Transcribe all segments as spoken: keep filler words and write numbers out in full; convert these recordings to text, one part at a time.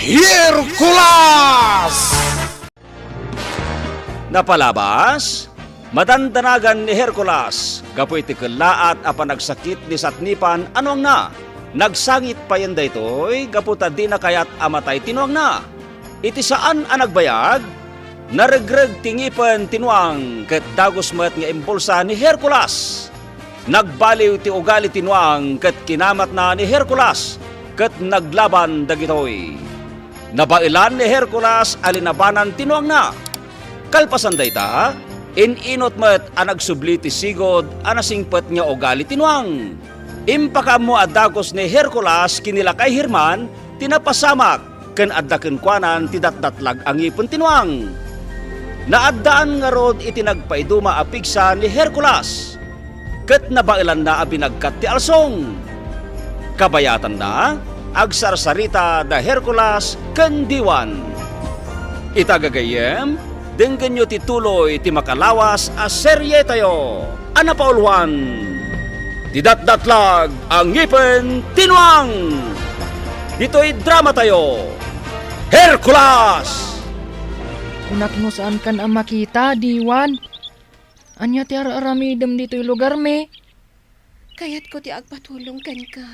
Hercules! Napalabas, madandanagan ni Hercules gapu iti kellaat a panagsakit ni Satnipan a nuangna. Nagsangit payen daytoy gapu ta dina kayat a matay ti nuangna. Iti saan a nagbayag, naregreg ti ngipen ti nuang ket dagus met nga imbulsa ni Hercules. Nagbaliw ti ugali ti nuang ket kinamatna ni Hercules ket naglaban dagitoy. Nabaelan ni Hercules a linabanan ti nuangna. Kalpasan dayta, in-inut met a nagsubli ti sigud a nasingpet nga ugali ti nuang. Impakaammo a dagus ni Hercules ken ni lakay Herman ti napasamak ken adda kenkuanan ti datdatlag a ngipen ti nuang. Naaddaan ngarud iti nagpaiduma a pigsa ni Hercules, ket nabaelanna a binagkat ti alsong. Kabayatanna, agsarsarita da Hercules ken Diwan. Ita gagayyem, denggenyo ti tuloy ti makalawas a serietayo a napauluan ti Datdatlag a Ngipen ti Nuang. Ditoy dramatayo, Hercules! Kunak no saankan a makita, Diwan. Ania ti ar-aramidem ditoy lugarmi? Kayatko ti agpatulong kenka,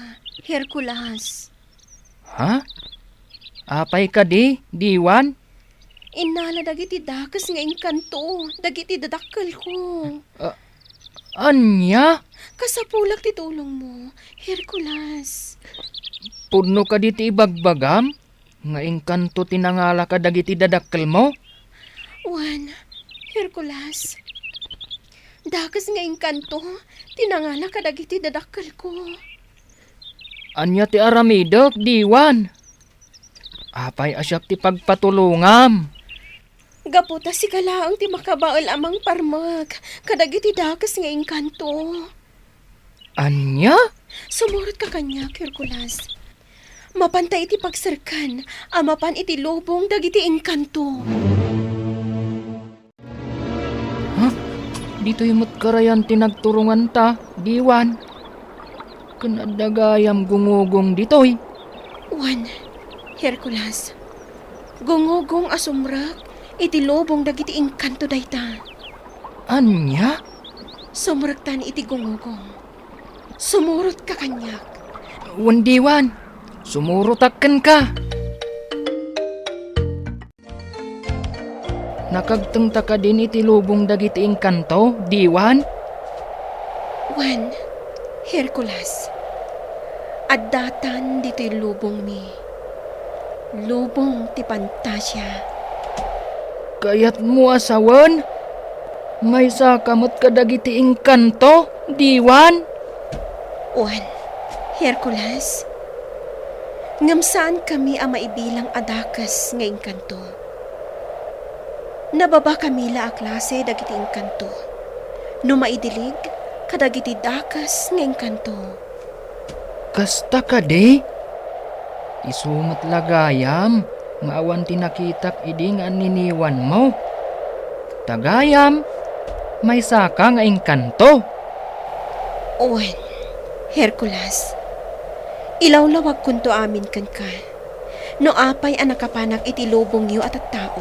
Hercules. Ha? Apay kadi, Diwan? Innala dagiti dakes nga engkanto dagiti dadakkelko. Ah, ania? Kasapulak ti tulongmo, Hercules. Pudno kadi ti ibagbagam nga engkanto ti nangala kadagiti dadakkelmo? Wen, Hercules, dakes nga engkanto ti nangala kadagiti dadakkelko. Ania ti aramidek, Diwan? Apay a siak ti pagpatulongam? Gapu ta sika laeng ti makabael a mangparmek kadagiti dakes nga engkanto. Ania? Sumurotka kaniak, Hercules. Mapanta iti pagserkan a mapan iti lubong dagiti engkanto. Ha? Ditoy met karayan ti nagturonganta, Diwan. Ken adda gayam gungugong ditoy. Wen, Hercules, gungugong a sumrek iti lubong dagiti engkanto dayta. Ania? Sumrektan iti gungugong. Sumurotka kaniak. Wen, Diwan, sumurotak kenka. Nakagtengta kadin iti lubong dagiti engkanto, Diwan? Wen, Hercules, addatan ditoy lubongmi. Lubong ti pantasia. Kayatmo a sawen? Maysaka met kadagiti engkanto, Diwan? Wen, Hercules, ngem saankami a maibilang a dakes nga engkanto. Nababakami la a klase dagiti engkanto no maidilig kadagiti dakes nga engkanto. Kasta kadi? Isu met la gayam nga awan ti nakitak idi nga anniniwanmo. Ta gayam, maysaka nga engkanto. Wen, Hercules, ilawlawagkonto amin kenka. No apay a nakapanak iti lubongyo a tattao,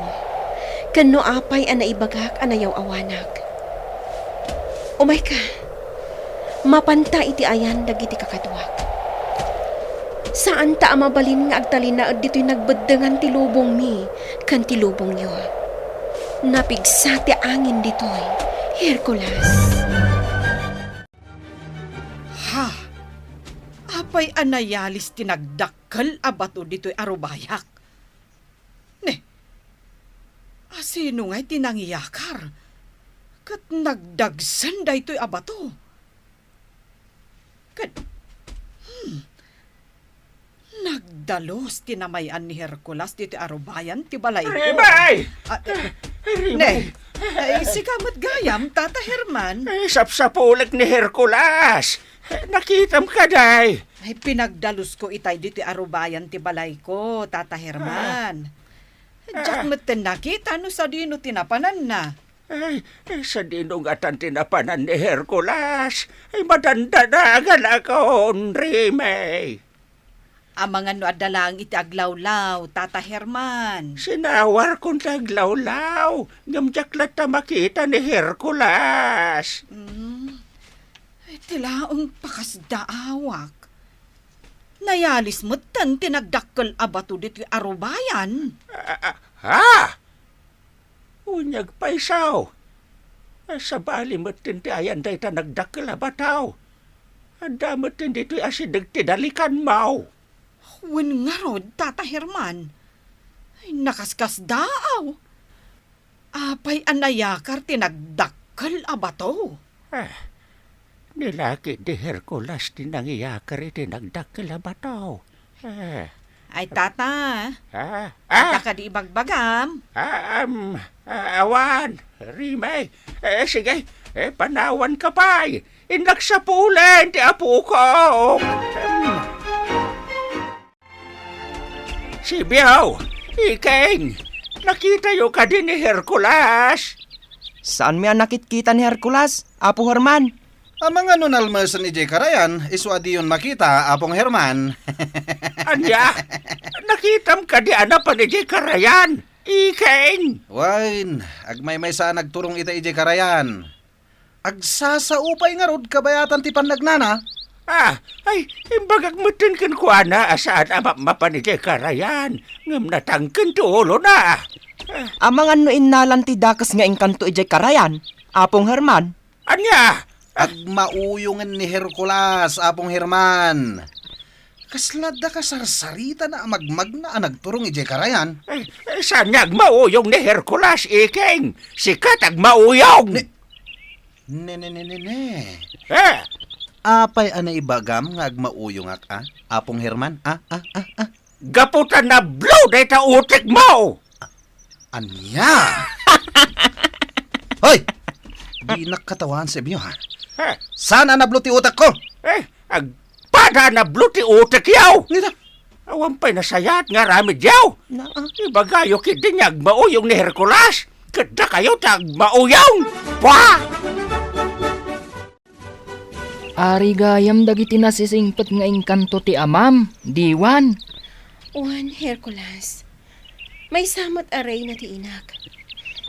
ken no apay a naibagak a nayaw-awanak. Umayka, mapanta iti ayan dagiti kakaduak. Saanta a mabalin nga agtalinaed ditoy nagbeddengan ti lubongmi ken ti lubongyo. Napigsa ti angin ditoy, Hercules. Ha? Apay a nayalis ti nagdakkel a bato ditoy a rubayak? Ne, asino ngay ti nangiyakar ket nagdagsen daytoy a bato? Ket, hmm, nagdalus ti namay-an ni Hercules ditoy a rubayan ti balayko. Rimay! Ah, eh, Rimay! Ne, ay, sika met gayam, Tata Herman. Eh, sapsapulek ni Hercules. Nakitam kadi? Ay, pinagdalusko itay ditoy a rubayan ti balayko, Tata Herman. Ah. Diak metten nakita no sadino ti napananna. Ay, sadino ngatan ti napanan ni Hercules? Ay, madandanagakon, Rimay. Amangan no adda laeng iti aglawlaw, Tata Herman. Sinawarkon ti aglawlaw, ngem diak latta makita ni Hercules. Hmm. Iti laeng pakasdaawak. Nayalis metten ti nagdakkel a bato ditoy arubayan. Ah, ah, ha? Unyag pay sao. Sabali metten ti ayan dayta nagdakkel a bato. Adda metten ditoy asideg ti dalikanmo. Wen ngarud, Tata Herman. Ay, nakaskasdaaw. Apay a nayakar ti nagdakkel a bato? Ah, ni laki di Hercules ti nangiyakar iti nagdakkel a bato. Ah. Ay, Tata. Ah, ah. Adda kadi ibagbagam? Ah, um, ah, awan, Rimay. Eh, sige, eh, panawanka pay. Innak sapulen ti apok. Hmm. Sibiaw, Iking, nakitayo kadi ni Hercules? Saanmi a nakitkita ni Hercules, Apo Herman. Amangan no nalmesen idiay karayan, isu a diyon makita, Apong Herman. Ania? Nakitam kadi a napan idiay karayan, Iking? Wen, agmaymaysa a nagturong ita idiay karayan. Agsasao pay ngarud kabayatan ti pannagnana. Ah, ay, imbagak metten kenkuana a saan a mapmapan idiay karayan, ngem natangken ti ulona. Ah. Amangan no innalan ti dakes nga inkanto idiay karayan, Apong Herman? Ania? Agmauyongen ni Hercules, Apong Herman. Kasla adda kasarsaritana a magmagna a nagturong idiay karayan. Eh, eh, saan nga agmauyong ni Hercules, Iking? Sika ti agmauyong! Ne, ne, ne, ne, ne, ne. Eh? Apay a naibagam nga agmauyongak, a? Apong Herman, a, a, a, a? Gapu ta nablo dayta utekmo! Ania? Hoy! Dinak katawaan, Sebio, ha? Eh? Saan a nablo ti utekko? Eh, agpada a nablo ti utekyo! Nita? Awan pay nasayaat nga aramidyo! Na, ah. Ibagayo ketdi nga agmauyong ni Hercules, ket dakayo ti agmauyong! Pua! Ari gayam dagiti nasisingpet nga inkanto ti amam, Diwan. Wen, Hercules, maysa met a reyna ti inak,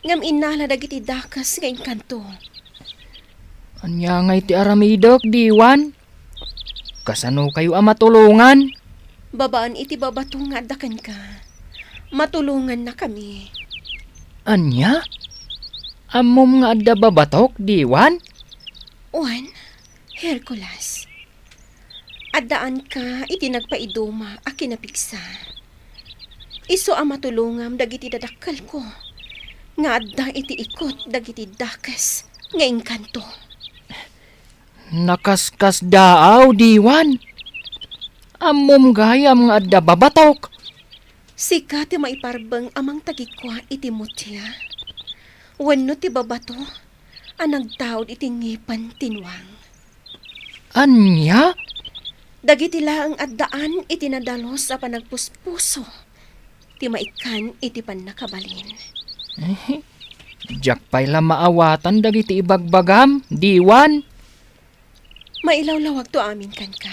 ngem innala dagiti dakes nga inkanto. Ania ngay ti aramidek, Diwan? Kasanokayo a matulongan? Babaen iti babato nga adda kenka, matulongannakami. Ania? Ammom nga adda babatok, Diwan? Wen, Hercules, addaanka iti nagpaiduma a kinapigsa. Isu a matulongam dagiti dadakkelko nga adda iti ikut dagiti dakes nga inkanto. Nakaskasdaaw, Diwan. Ammom gayam nga adda babatok. Sika ti maiparbeng a mangtagikua iti mutia wenno ti babato a nagtaud iti ngipen ti nuang. Ania? Dagiti laeng addaan iti nadalus a panagpuspuso ti maikkan iti pannakabalin. Eh, diak pay la maawatan dagiti ibagbagam, Diwan. Mailawlawagto amin kenka.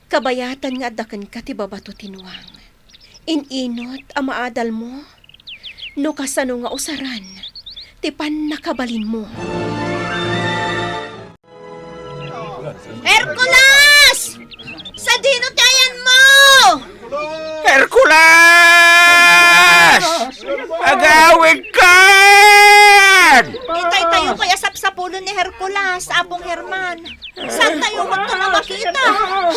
Kabayatan nga adda kenka ti babato ti nuang. In-inut a maadalmo no kasano nga usaran ti pannakabalinmo. Hercules! Sadino ti ayanmo? Hercules! Agawidkan! Itay tayo kaya sapsapulon ni Hercules, Apong Herman. Saan tayo magtuna makita?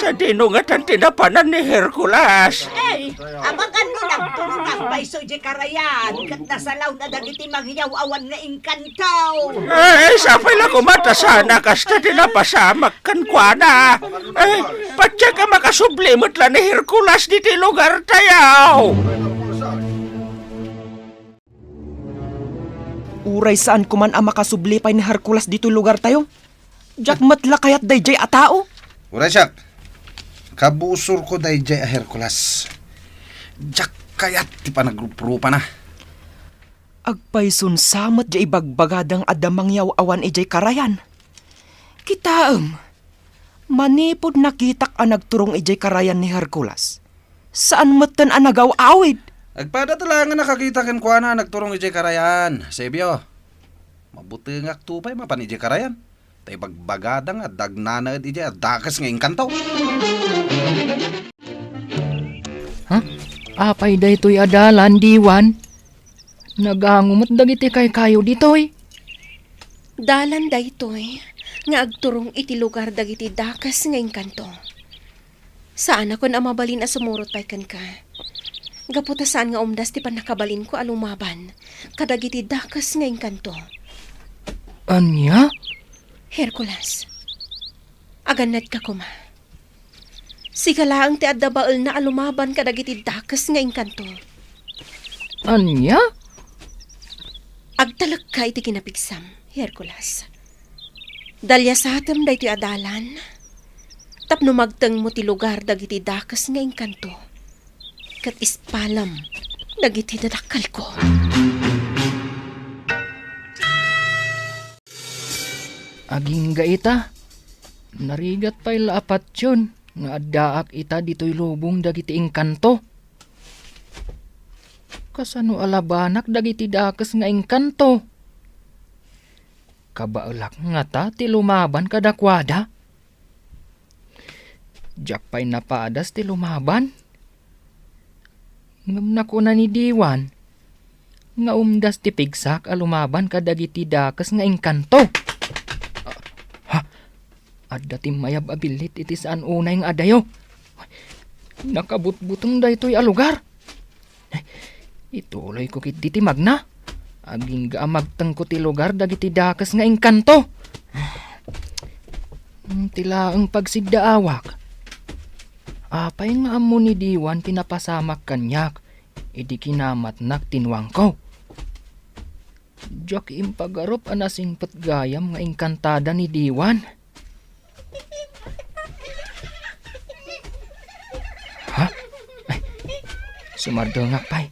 Sadino ngatan ti napanan ni Hercules? Ay, amangan no nagturong agpayso di karayan, ket nasalaw na dagiti mangyaw-awan nga inkanto. Ay, sapay la koma ta saan a kasta ti napasamak kenkuana. Ay, patiek a makasubli met la ni Hercules ditoy lugar tayo. Uray saan koman a makasubli pay ni Hercules ditoy lugar tayo, diak met la kayat daydiay a tao. Uray siak, kabusorko daydiay a Hercules. Diak kayat ti panagruprupana. Agpayson sa met diay ibagbagada nga adda mangyaw-awan idiay karayan. Kitaem, Manipud nakitak a nagturong idiay karayan ni Hercules, saan metten a nagaw-awid. Agpada ta laeng a nakakita kenkuana a nagturong idiay karayan, Sebio. Mabutengakto pay mapan idiay karayan. Ta ibagbagada nga adda agnanaed idiay a dakes nga engkanto. Ha? Apay daytoy a dalan, Diwan? Nagango met dagiti kaykayo ditoy. Dalan daytoy nga agturong iti lugar dagiti dakes nga engkanto. Saanakon a mabalin a sumurot pay kenka. Gapu ta saan nga umdas ti pannakabalinko a lumaban kadagiti dakes nga engkanto. Ania? Hercules, agannadka koma. Sika laeng ti adda baelna a lumaban kadagiti dakes nga engkanto. Ania? Agtalekka iti kinapigsam, Hercules. Daliasatem daytoy a dalan tapno magtengmo ti lugar dagiti dakes nga engkanto ket ispalem dagiti dadakkelko. Agingga ita, narigat pay la a patien nga addaak ita ditoy lubong dagiti engkanto. Kasano a labanak dagiti dakes nga engkanto? Kabaelak ngata ti lumaban kadakuada? Diak pay napadas ti lumaban. Ngem nakuna ni Diwan nga umdas ti pigsak a lumaban kadagiti dakes nga engkanto. Ha? Adda timmayab a billit iti saan unay nga adayo. Nakabutbuteng daytoy a lugar. Ituloyko ketdi ti magna. Agingga a magtengko ti lugar dagiti dakes nga engkanto. Hmm, ti laeng pagsiddaawak. Apay nga ammo ni Diwan ti napasamak kaniak idi kinamatnak ti nuangko? Diak impagarup a nasingpet gayam nga engkantada ni Diwan. Ha? Ay, sumardengak pay.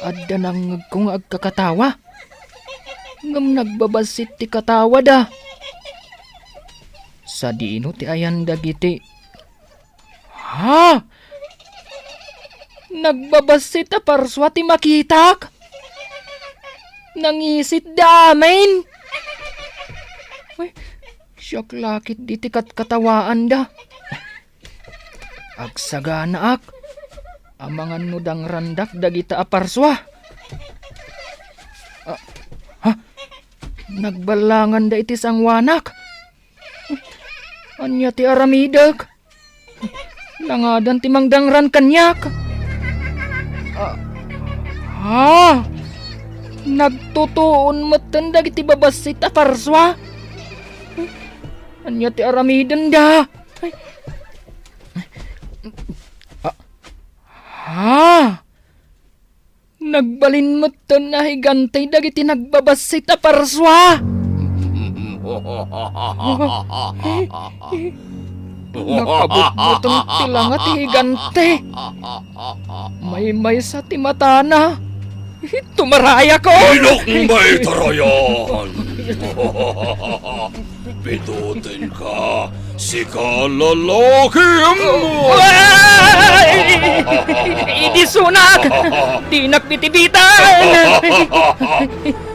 Adda nangngegko nga agkakatawa. Ngem nagbabassit ti katawada. Sadino ti ayan dagiti Ha? Nagbabassit a parsua ti makitak? Nangisitda amin? Ay, siak la ketdi ti katkatawaanda. Agsaganaak. Amangan no dangrandak dagita a parsua. Ah, ha? Nagbalanganda iti sanguanak. Ania ti aramidek? Nangadan ti mangdangran kaniak. Ah, ha? Nagtutuon metten dagiti babassit a parsua. Ania ti aramidenda? Ah, ha? Nagbalin metten a higante dagiti nagbabassit a parsua. Nakabutbuteng ti langa ti higante. Maymaysa ti matana. Tumarayakon! Dinak maitarayan! Pitutenka, sika lalaki mo! Ay! Idisunak! Dinak bitibitan!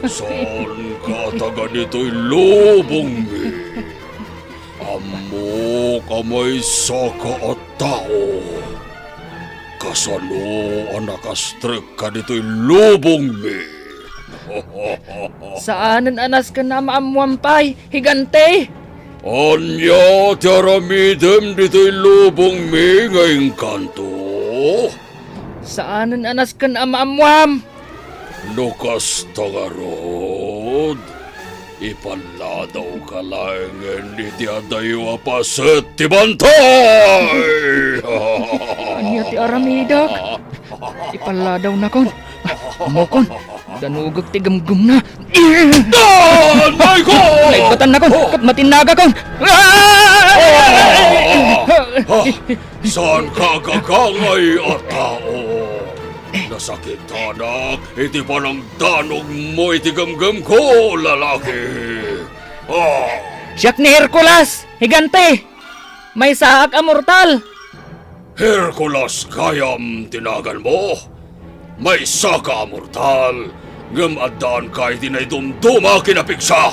Saanka taga ditoy lubongmi. Ammok a maysaka a tao. Kasano a nakastrekka ditoy lubongmi? Saanen a nasken a maammoam pay, higante! Ania ti aramidem ditoy lubongmi nga engkanto? Saanen a nasken a maammoam. No kasta ngarud, ipaladawka laengen iti adayo a paset ti bantay! Ania ti aramidek? Ipaladawnakon. Ammokon. Danugek ti gemgemna. Ah! Nay ko! Naibbatannakon ket matinnagakon. Ah! Ah! Ah! Saanka agagangay a tao. Nasakitanak iti panangdanogmo iti gemgemko, lalaki. Ah! Siak ni Hercules, higante! Maysaak a mortal! Hercules gayam ti naganmo? Maysaka a mortal, ngem addaanka iti naidumduma a kinapigsa!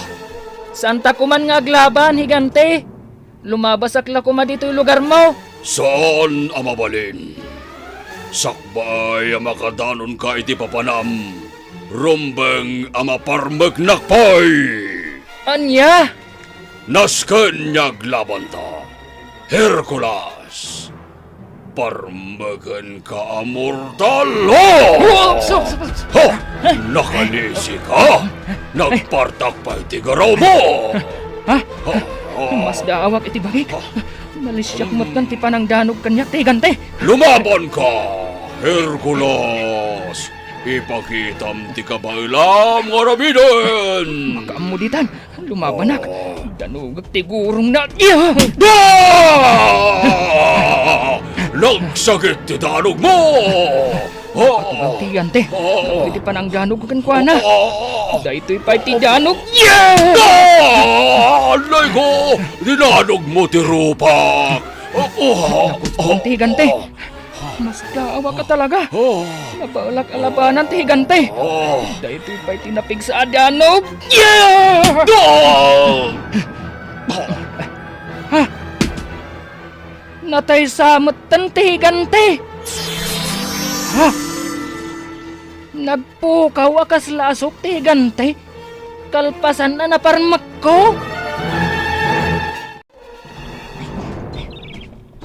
Saanta koman nga aglaban, higante! Lumabasak la koma ditoy lugarmo! Saan a mabalin. Sakbay a makadanonka iti papanam, rumbeng a maparmeknak pay! Ania? Nasken nga aglabanta, Hercules! Parmekenka a mortal! Oh! Oh, so, so, so. Ha! Nakalisika? Nagpartak pay ti garawmo! Ha? Ha? Masdaawak iti bagik. Nalisiak met ti panangdanog kaniak ti higante. Lumabanka, Hercules! Ipakitam ti kabaelam nga aramiden! Makaammo ditan. Lumabanak. Oh. Danogek ti gurongna. Yeah! Ah! Nagsakit ti danogmo! Oh! Tigante. Oh! Iti panangdanog kenkuana. Oh! Daytoy pay ti danog. Yeah! Ah! Anay ko! Dinanogmo ti rupak! Oh! Oh! Naku, tigante. Oh! Masdaawak talaga. Oh. Nabaelak a labanan ti higante. Oh. Daytoy pay ti napigsa a danog. Yeah! Oh! Ha? Natay sa metten ti higante. Ha? Nagpukaw a kasla asuk ti higante. Kalpasan a naparmekko.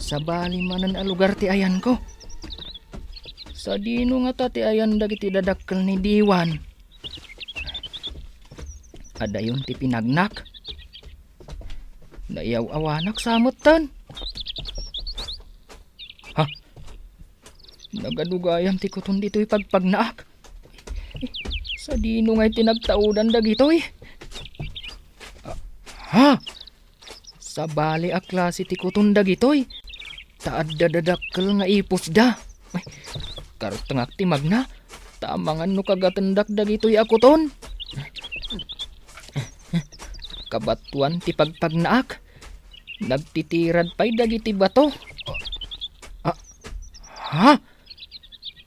Sabali manen a lugar ti ayanko. Sadino ngata ti ayan dagiti dadakkel ni Diwan? Adayon ti pinagnak. Naiyaw-awanak sa metten. Ha? Nagadu gayam ti kuton ditoy pagpagnaak. Sadino ngay ti nagtaudan dagitoy? Ah, ha? Sabali a klase ti kuton dagitoy, ta adda dadakkel nga ipusda. Ay, kartengak ti magna, ta amangan no kagatendak dagitoy a kuton. Kabatuan ti pagpagnaak, nagtitirad pay dagiti bato. Ah, ha?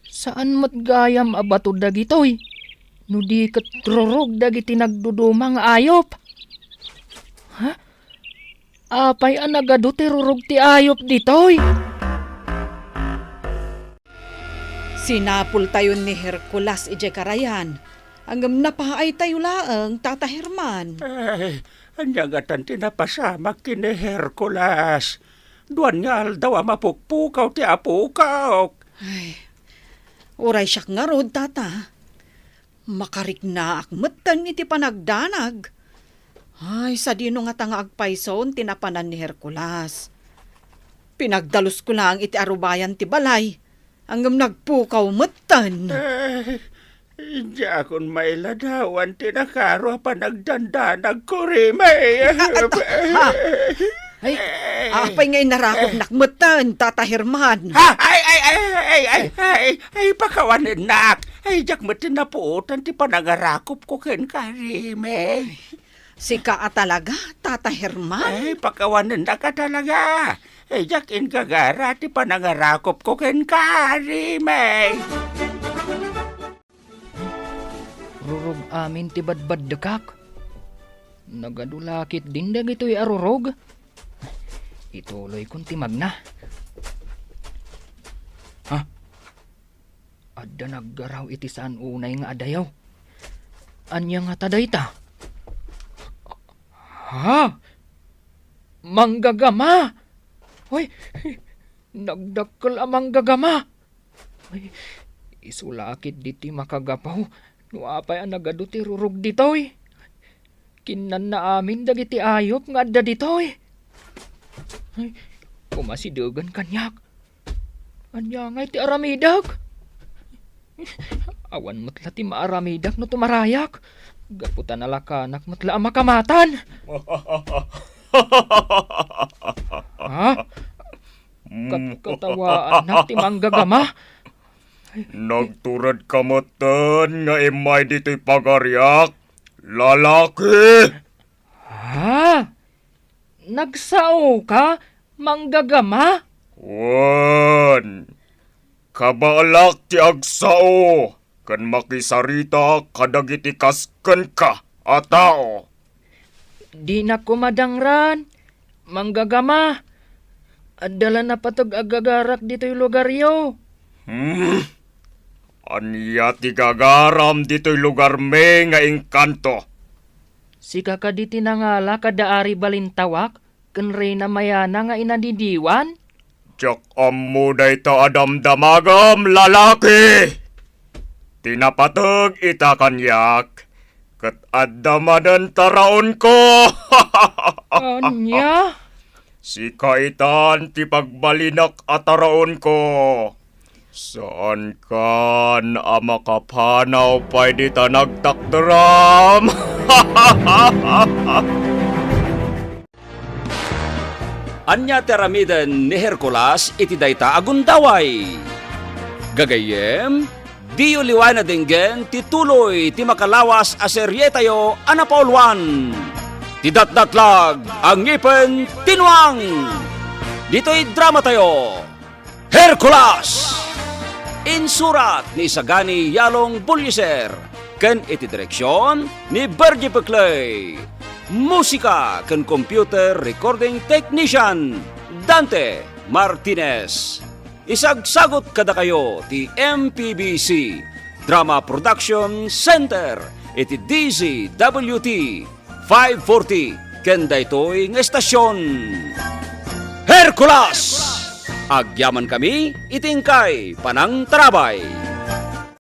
Saan met gayam a bato dagitoy, no di ket rurog dagiti nagduduma nga ayop? Ha? Apay a nagadu ti rurog ti ayop ditoy? Sinapultayon ni Hercules idiay karayan, ngem napaaytayo laeng, Tata Herman. Ay, ania ngatan ti napasamak ken ni Hercules? Duan nga aldaw a mapukpukaw ti apokak. Ay, uray siak ngarud, Tata. Makariknaak metten iti panagdanag. Ay, sadino ngata nga agpayson ti napanan ni Hercules? Pinagdalusko laeng iti arubayan ti balay, ngem nagpukaw metten. Eh, diakon mailadawan ti nakaro a panagdandanagko, Rime. Ah, ah, ha? Ay, apay nga inarakopnak metten, Tata Herman? Ha? Ay, ay, ay, ay, ay, ay, ay, pakawanennak. Ay, diak met napuotan ti panangarakopko kenka, Rime. Sika a talaga, Tata Herman? Ay, pakawanennak a talaga. Ay, diak ingagara ti panangarakopko kenka, Rime. Rurog amin ti badbaddekak. Nagadu la ketdin dagitoy a rurog. Ituloykon ti magna. Ha? Adda naggaraw iti saan unay nga adayo. Ania ngata dayta? Ha? Manggagama! Hoy, nagdakkel a manggagama! Ay, isu la ketdi ti makagapu no apay a nagadu ti rurog ditoy. Kinnanna amin dagiti ayop nga adda ditoy. Ay, kumasidegen kaniak. Ania ngay ti aramidek? Awan met la ti maaramidek no tumarayak. Gapu ta nalakanak met la a makamatan. Ha? Katkatawaannak ti manggagama. Nagturedka metten nga immay ditoy pagariak, lalaki! Ha? Nagsaoka, manggagama? Wen, kabaelak ti agsao ken makisarita kadagiti kas kenka a tao. Dinak koma dangran, manggagama. Adda la napateg a gagarak ditoy lugaryo. Hmm? Ania ti gagaram ditoy lugarmi nga engkanto? Sika kadi ti nangala kada Ari Balintawak ken Reyna Mayana nga inadidiwan? Diak ammo dayta a damdamagam, lalaki! Ti napateg ita kaniak, ket adda manen taraonko. Ania? Sika itan ti pagbalinak a taraonko. Saankan a makapanaw pay dita nagtakderam? Ania ti aramiden ni Hercules iti dayta a gundaway? Gagayyem, diyo liwayen a denggen ti tuloy ti makalawas a serietayo a napauluan, ti Datdatlag a Ngipen ti Nuang. Ditoy dramatayo, Hercules! Insurat ni Isagani Yalong Bullieser ken iti direksion ni Bergie Peclay. Musika ken computer recording technician, Dante Martinez. Isagsagut kadakayo ti M P B C Drama Production Center iti D Z W T five forty ken daytoy nga estasion. Hercules! Agyamankami iti inkay panangtarabay.